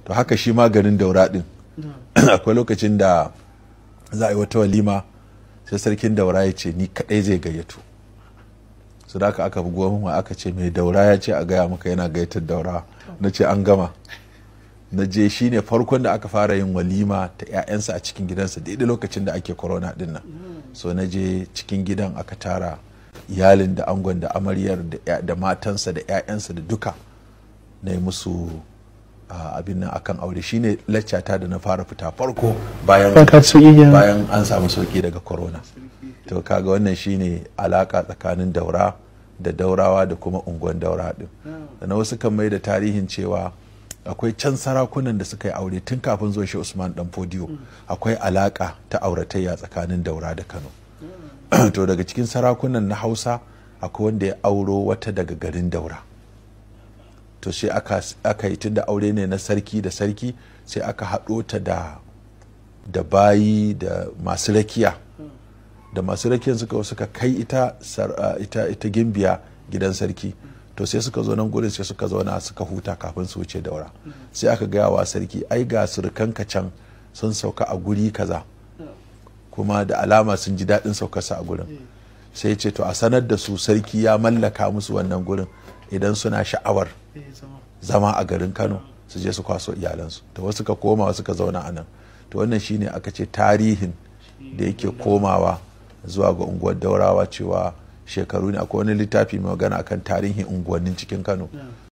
To haka shi ma garin Daura din, akwai lokacin da za a yi wata walima, sai sarkin Daura ya ce ni kadai zai gayyato su. Da aka bugo min, aka ce mai Daura ya ce a gaya maka yana gayyatar Daura. Na ce an gama. Na je, shi ne farkon da aka fara yin walima ta 'ya'yansa a cikin gidansa, daidai lokacin da ake corona din nan. So na je cikin gidan, aka tara iyalin, da angon da amaryar da matansa da 'ya'yansa da duka, na yi musu abin nan akan aure. Shine laccata da na fara fita farko bayan bayan an samu sauki daga corona. To kaga wannan shine alaka tsakanin Daura da Daurawa da kuma unguwan Daura din. Sannan wasu kan mai da tarihin cewa akwai can sarakunan da suka yi aure tun kafin zuwa shi Usman Dan Fodiyo, akwai alaka ta auratayya tsakanin Daura da Kano. To daga cikin sarakunan na Hausa akwai wanda ya auro wata daga garin Daura. To sai aka yi, tun da aure ne na sarki da sarki, sai aka haɗo ta da bayi da masu rakiya. Da masu rakiyan suka kai ita gimbiya gidan sarki, to sai suka zo nan gurin, sai suka zauna suka huta kafin su wuce Daura. Sai aka gaya wa sarki, ai ga surukanka can sun sauka a guri kaza, kuma da alama sun ji daɗin saukarsa a gurin. Sai ce to a sanar da su sarki ya mallaka musu wannan gurin, idan suna sha'awar zama a garin Kano su je su kwaso iyalansu. To wasu ka koma, wasu ka zauna a nan. To wannan shine aka ce tarihin da yake komawa zuwa ga unguwar Daurawa, cewa shekaru ne. Akwai wani littafi mai magana akan tarihin unguwannin cikin Kano.